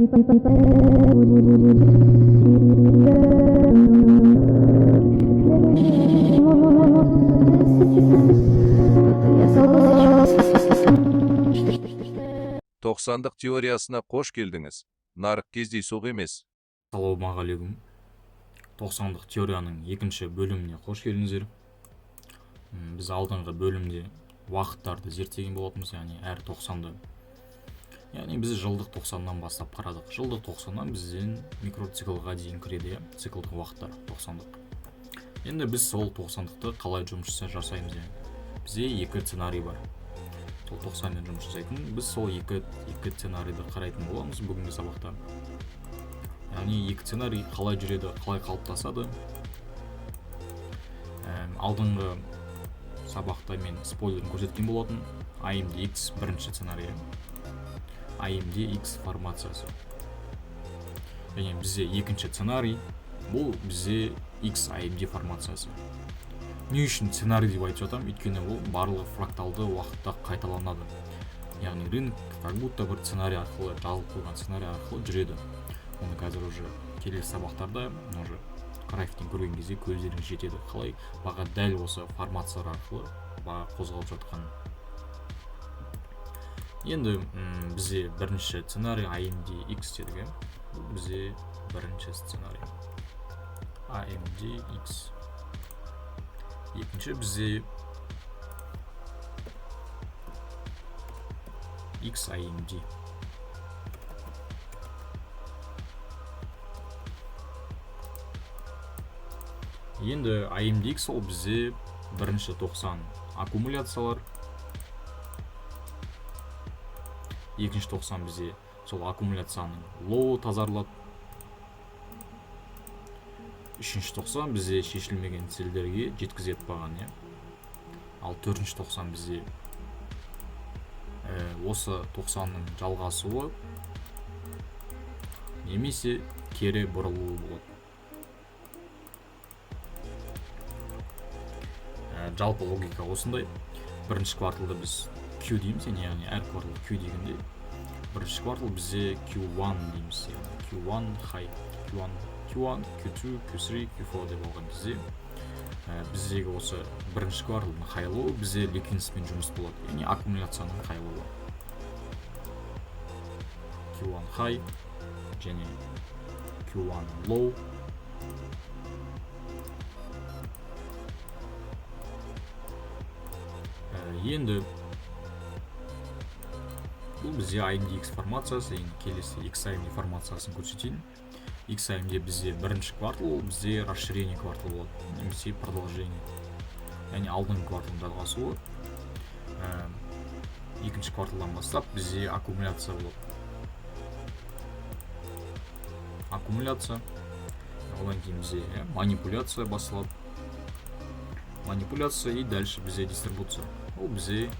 Тоқсандық теориясына қош келдіңіз. Нарық кездейсоқ емес. Ассалаумағалейкум! Тоқсандық теорияның екінші бөліміне қош келдіңіздер. Біз алдыңғы бөлімде уақыттарды зерттеген болатынбыз, яғни әр тоқсанды. Яғни біз жылдық тоқсаннан бастап қарадық. Жылдық тоқсаннан бізден микроциклға дейін кіреді, иә, циклдық уақыттар тоқсандық. Енді біз сол тоқсандықты қалай жұмыс жасаймыз, яғни бізде екі сценарий бар. Сол тоқсанмен жұмыс жасайтын біз сол екі сценарийді қарайтын боламыз бүгінгі сабақта. Яғни екі сценарий қалай жүреді, қалай қалыптасады. Алдыңғы сабақта мен спойлерін көрсеткен болатын. AMDX бірінші сценарийі. AMDX формациясы. Және бізде екінші сценарий, бұл бізде XAMD формациясы. Не үшін сценарий деп айтып жатамын? Өйткені ол барлығы фракталды уақытта қайталанады. Яғни рынок как будто бір сценарий арқылы, жазылып қойған сценарий арқылы жүреді. Оны қазір уже келесі сабақтарда уже графиктен көрген кезде көздеріңіз жетеді, қалай баға дәл осы формациялар арқылы баға қозғалып жатқанын. Енді бізде бірінші сценарий AMDX дедік, иә? Бұл бізде бірінші сценарий AMDX. Екінші бізде XAMD. Енді AMDX ол бізде бірінші тоқсан аккумуляциялар, екінші тоқсан бізде сол аккумуляцияның лоуы тазарылады, үшінші тоқсан бізде шешілмеген цельдерге жеткізеді бағаны, иә. Ал төртінші тоқсан бізде осы тоқсанның жалғасуы немесе кері бұрылуы болады. Жалпы логика осындай. Бірінші кварталда біз Q дейміз, яғни әр квартал Q дегенде бірінші квартал бізде Q1 дейміз, яғни Q1 high, Q1, Q1, Q2, Q3, Q4 деп алған кезде, біздегі осы бірінші кварталдың high low бізде ликвидностьпен жұмыс болады, яғни аккумуляцияның high low. Q1 high және Q1 low. Енді бұл бізде AMDX формациясы. Енді келесі XAMD формациясын көрсетейін. XAMD бізде бірінші квартал, ол бізде расширение квартал болады немесе продолжение, яғни алдыңғы кварталдың жалғасуы. Екінші кварталдан бастап бізде аккумуляция болады, аккумуляция, одан кейін бізде, иә, манипуляция басталады, манипуляция, и дальше бізде дистрибуция. Ол бізде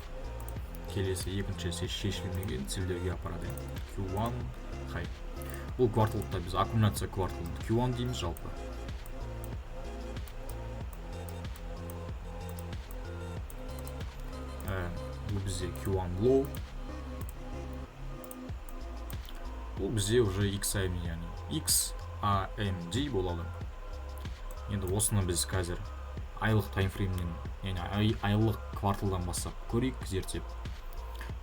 келесі екінші шешілмеген цельдерге апарады, Q1 high. Бұл кварталда біз аккумуляция кварталын Q1 дейміз жалпы. Бұл бізде Q1 low. Бұл бізде уже XAMD, яғни XAMD болады. Енді осыны біз қазір айлық таймфреймнен, яғни айлық кварталдан бастап көрейік, зерттеп.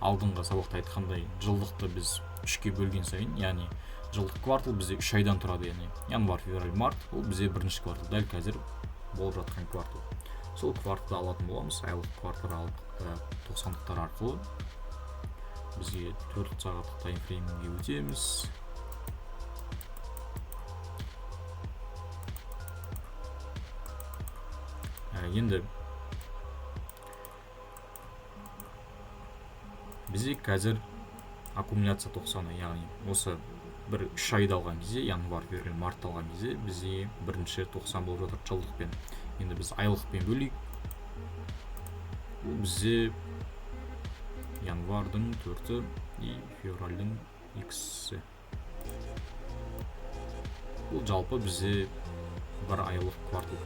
Алдыңғы сабақта айтқандай, жылдықты біз үшке бөлген сайын, яғни жылдық квартал бізде үш айдан тұрады, яғни январь, февраль, март, ол бізде бірінші квартал, дәл қазір болып жатқан квартал. Сол кварталды алатын боламыз, айлық квартал алып, тоқсандықтар арқылы бізге 4 сағаттық таймфреймге өтеміз. Енді бізде қазір аккумуляция тоқсаны, яғни осы бір үш айды алған кезде, январь, февраль, мартты алған кезде бізде бірінші тоқсан болып жатыр жылдықпен. Енді біз айлықпен бөлейік. Бұл бізде январьдың 4-і и февральдың 2-сі. Бұл жалпы бізде бір айлық квартал.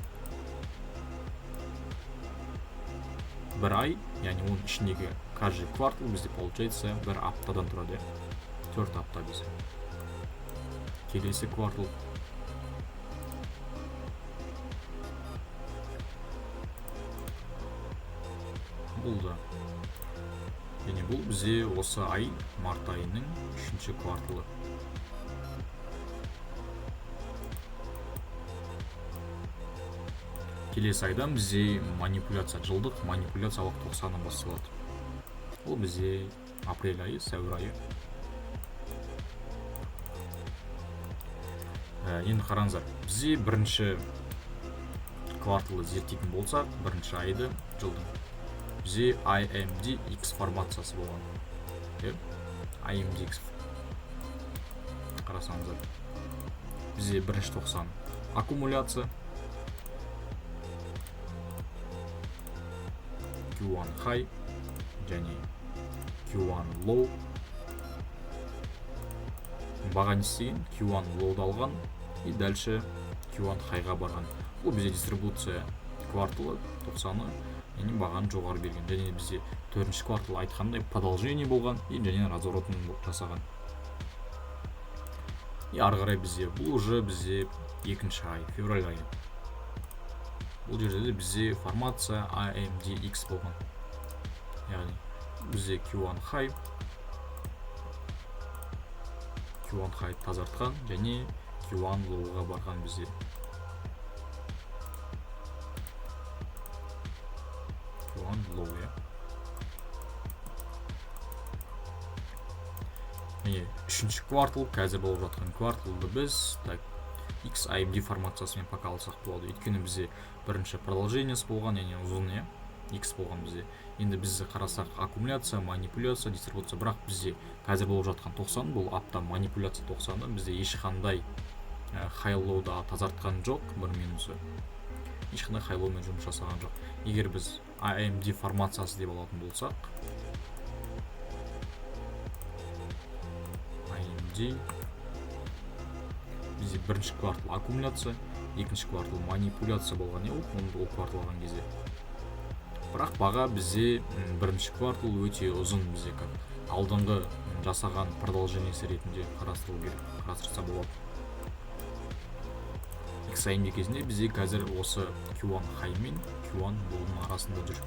Бір ай, яғни оның ішіндегі каждый квартал бізде получается бір аптадан тұрады, иә? 4 апта бізде. Келесі квартал. Бұл да. Және бұл бізде осы ай, март айының үшінші кварталы. Келесі айдан бізде манипуляция, жылдық манипуляциялық тоқсаны басталады. Ол бізде апрель айы, сәуір айы. Енді қараңыздар, бізде бірінші кварталды зерттейтін болсақ, бірінші айды жылдың бізде IMDX формациясы болған. IMDX қарасаңыздар, бізде бірінші тоқсан аккумуляция, Q1 high және Q1 low. Баға не істеген? Q1 low-ды алған и дальше Q1 high-ға барған. Бұл бізде дистрибуция кварталы тоқсаны, яғни бағаны жоғары берген. Және бізде төртінші квартал айтқандай продолжение болған и және разворотын жасаған. И ары қарай бізде бұл уже бізде екінші ай, февраль айы. Бұл жерде де бізде формация AMDX болған. Яғни бізде Q1 high, Q1 high тазартқан және Q1 low-ға барған бізде. Q1 low, иә. Міне үшінші квартал, қазір болып жатқан кварталды біз так XAMD формациясымен пока алсақ болады. Өйткені бізде бірінші продолжениесі болған, яғни ұзын, иә, X болған бізде. Енді біз қарасақ аккумуляция, манипуляция, дистрибуция, бірақ бізде қазір болып жатқан тоқсан, бұл апта манипуляция тоқсаны, бізде ешқандай хай-лоуды тазартқан жоқ, бір минусы. Ешқандай хай-лоумен жұмыс жасаған жоқ. Егер біз AMD формациясы деп алатын болсақ, AMD бізде бірінші квартал аккумуляция, екінші квартал манипуляция болған, иә, ол квартал алған кезде. Бірақ баға бізде, бірінші квартал өте ұзын, бізде как алдыңғы жасаған продолжениесі ретінде қарастыру керек, қарастырса болады. XAMD кезінде бізде қазір осы Q1 high мен Q1 low-ның арасында жүр.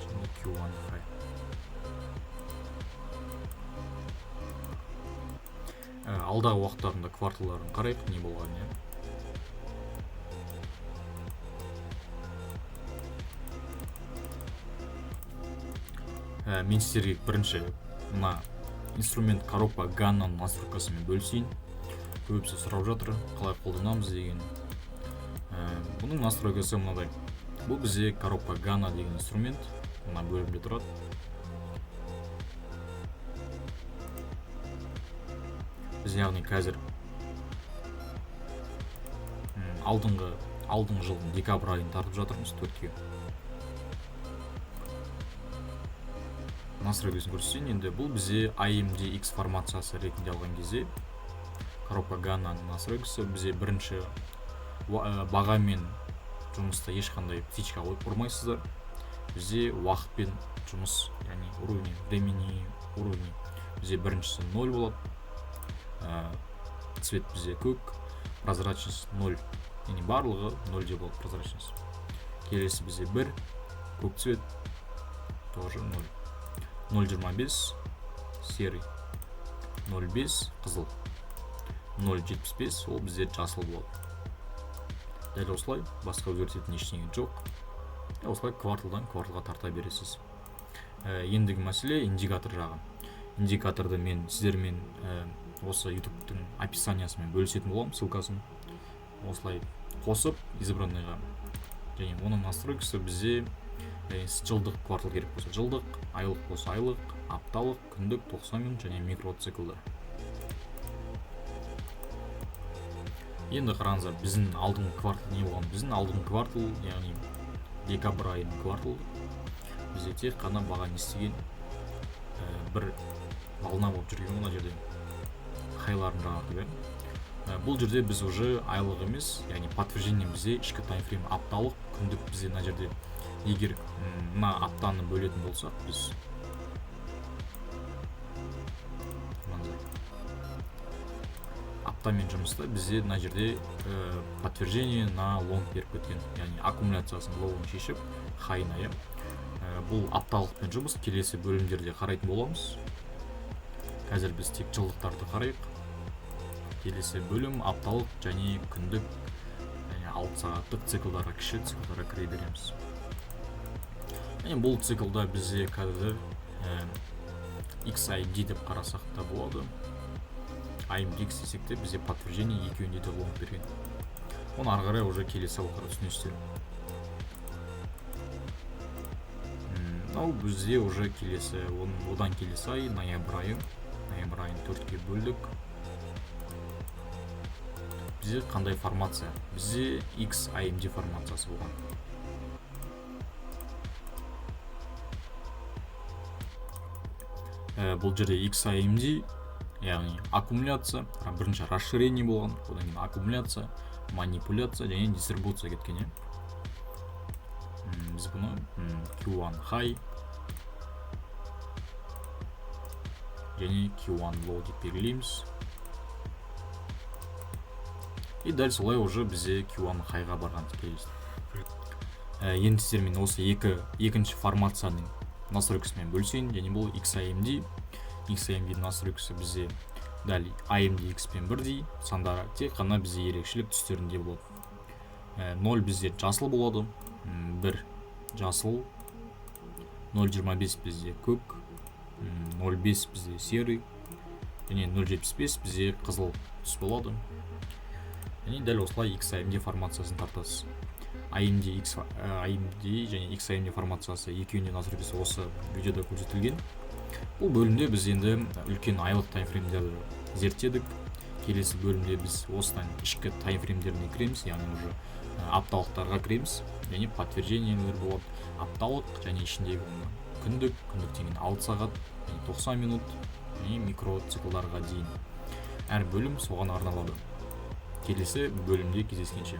Және Q1 high. Алдағы уақыттарында кварталдарын қарайық, не болған, иә. Мен сіздерге бірінші мына инструмент коробка Ганнаның настройкасымен бөлісейін. Көбісі сұрап жатыр, қалай қолданамыз деген. Бұның настройкасы мынадай. Бұл бізде коробка Ганна деген инструмент, мына бөлімде тұрады. Біз яғни қазір, алдыңғы жылдың декабрь айын тартып жатырмыз төртке. Настройкасын көрсетейін. Енді бұл бізде AMDX формациясы ретінде алған кезде коробка Ганнаның настройкасы бізде бірінші бағамен жұмыста ешқандай птичка қойып ұрмайсыздар. Бізде уақытпен жұмыс, яғни уровни времени, уровни бізде біріншісі 0 болады. Цвет бізде көк, прозрачность 0, яғни барлығы 0-де болады прозрачность. Келесі бізде 1, көк цвет тоже 0. Ноль жиырма бес серый, ноль бес қызыл, ноль жетпіс бес ол бізде жасыл болады. Дәл осылай, басқа өзгертетін ештеңе жоқ. Осылай кварталдан кварталға тарта бересіз. Ендігі мәселе индикатор жағы. Индикаторды мен сіздермен, осы YouTube-тың описаниясымен бөлісетін боламын, ссылкасын осылай қосып избранныйға. Және оның настройкасы бізде, жылдық квартал керек болса жылдық, айлық болса айлық, апталық, күндік, 90 минут және микроциклдар. Енді қараңыздар, біздің алдыңғы квартал не болған? Біздің алдыңғы квартал, яғни декабрь айының кварталы, бізде тек қана баға не істеген, бір волна болып жүрген мына жерде хайларын жаңартып, иә. Бұл жерде біз уже айлық емес, яғни подтверждение бізде ішкі таймфрейм апталық, күндік бізде мына жерде. Егер мына аптаны бөлетін болсақ, біз Аптамен жұмыста бізде мына жерде подтверждение на лонг беріп кеткен, яғни аккумуляциясын лоуын шешіп хайына, иә. Бұл апталықпен жұмыс, келесі бөлімдерде қарайтын боламыз. Қазір біз тек жылдықтарды қарайық. Келесі бөлім апталық және күндік және 6 сағаттық циклдарға, кіші циклдарға кіре береміз. Және бұл циклда бізде қазір XID деп қарасақ та болады. AMDX десек те бізде подтверждение екеуінде де лонг берген. Оны ары қарай уже келесі сабақтарда түсінесіздер. Мынау бізде уже келесі, одан келесі ай, ноябрь айы. Ноябрь айын 4-ке бөлдік. Бізде қандай формация? Бізде XIMD формациясы болған. Бұл жерде XIMD, яғни аккумуляция, бірінші расширение болған, одан кейін аккумуляция, манипуляция және дистрибуция кеткен, иә. Біз бұны Q1 high және Q1 low деп белгілейміз. И дәл солай уже бізде Q1 high-ға барған келесі. Енді сіздермен осы екінші формацияның настройкасымен бөлісейін. Және бұл XIMD. XIMD настройкасы бізде дәл AMDX пен бірдей, сандары тек қана бізде ерекшелік түстерінде болады. 0 бізде жасыл болады, 1 жасыл, нөл жиырма бес бізде көк, нөл бес бізде серый және нөл жетпіс бес бізде қызыл түс болады. Және дәл осылай XIMD формациясын тартасыз. AMD X, AMD және XIMD формациясы екеуінің настройкасы осы видеода көрсетілген. Бұл бөлімде біз енді үлкен айлық таймфреймдерді зерттедік. Келесі бөлімде біз осыдан ішкі таймфреймдеріне кіреміз, яғни уже апталықтарға кіреміз және подтверждениелер болады. Апталық және ішіндегі оны күндік, күндік деген 6 сағат, және 90 минут және микроциклдарға дейін. Әр бөлім соған арналады. Келесі бөлімде кездескенше.